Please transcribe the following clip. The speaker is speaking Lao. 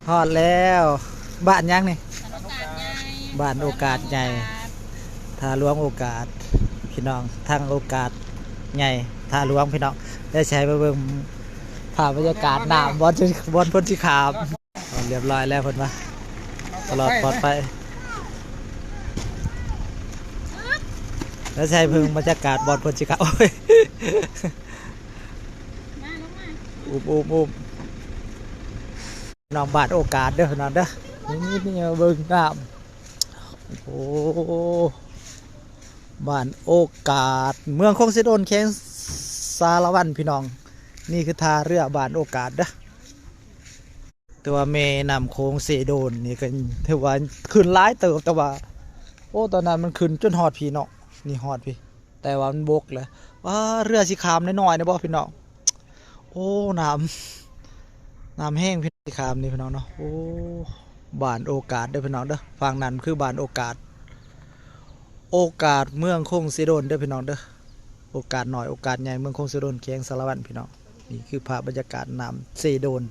ຮອດແລ້ວ. ບ້ານຫຍັງນີ້? ບ້ານໂອກາດໃຫຍ່ ທ່າຫຼວງໂອກາດ ພີ່ນ້ອງ, ທາງໂອກາດໃຫຍ່ ທ່າຫຼວງ ພີ່ນ້ອງ. ແລ້ວຊິໃຫ້ມາເບິ່ງພາບບັນຍາກາດນ້ຳ ບ່ອນ ບ່ອນເພິ່ນຊິຂ້າມ. ຮອດລຽບຮ້ອຍແລ້ວເພິ່ນວ່າ ຕະຫຼອດປອດໄພ. ແລ້ວຊິໃຫ້ເບິ່ງບັນຍາກາດບ່ອນເພິ່ນຊິຂ້າມ. ໂອ້ຍ ອຸບ ອຸບ ອຸບ. ນ້ອງບ້ານໂອກາດເດີພີ່ນ້ອງເດີ. ນີ້ ນີ້ ນີ້ ເບິ່ງນ້ຳ. ໂອ້ ບ້ານໂອກາດ ເມືອງຄົງເຊໂດນ ແຂວງສາລະວັນ ພີ່ນ້ອງ. ນີ້ຄືທ່າເຮືອບ້ານໂອກາດເດີ. ແຕ່ວ່າແມ່ນ້ຳໂຂງເຊໂດນນີ້ກໍຖືວ່າຂຶ້ນຫຼາຍເຕີບ, ແຕ່ວ່າ ໂອ້ ຕອນນັ້ນມັນຂຶ້ນຈົນຮອດພີ້ເນາະ. ນີ້ຮອດພີ້ ແຕ່ວ່າມັນບົກແລ້ວ. ວ້າ ເຮືອຊິຂ້າມນ້ອຍໆນີ້ບໍ່ພີ່ນ້ອງ? ໂອ້ ນ້ຳ ນ້ຳແຮງພີ່ນ້ອງ. ຊິຂ້າມນີ້ພີ່ນ້ອງເນາະ. ໂອ້ ບ້ານໂອກາດເດີພີ່ນ້ອງເດີ. ຝັ່ງນັ້ນຄືບ້ານໂອກາດ ໂອກາດເມືອງຄົງເຊໂດນເດີພີ່ນ້ອງເດີ. ໂອກາດນ້ອຍ ໂອກາດໃຫຍ່ ເມືອງຄົງເຊໂດນ ແຂວງສາລະວັນ ພີ່ນ້ອງ. ນີ້ຄືພາບບັນຍາກາດນ້ຳເຊໂດນ.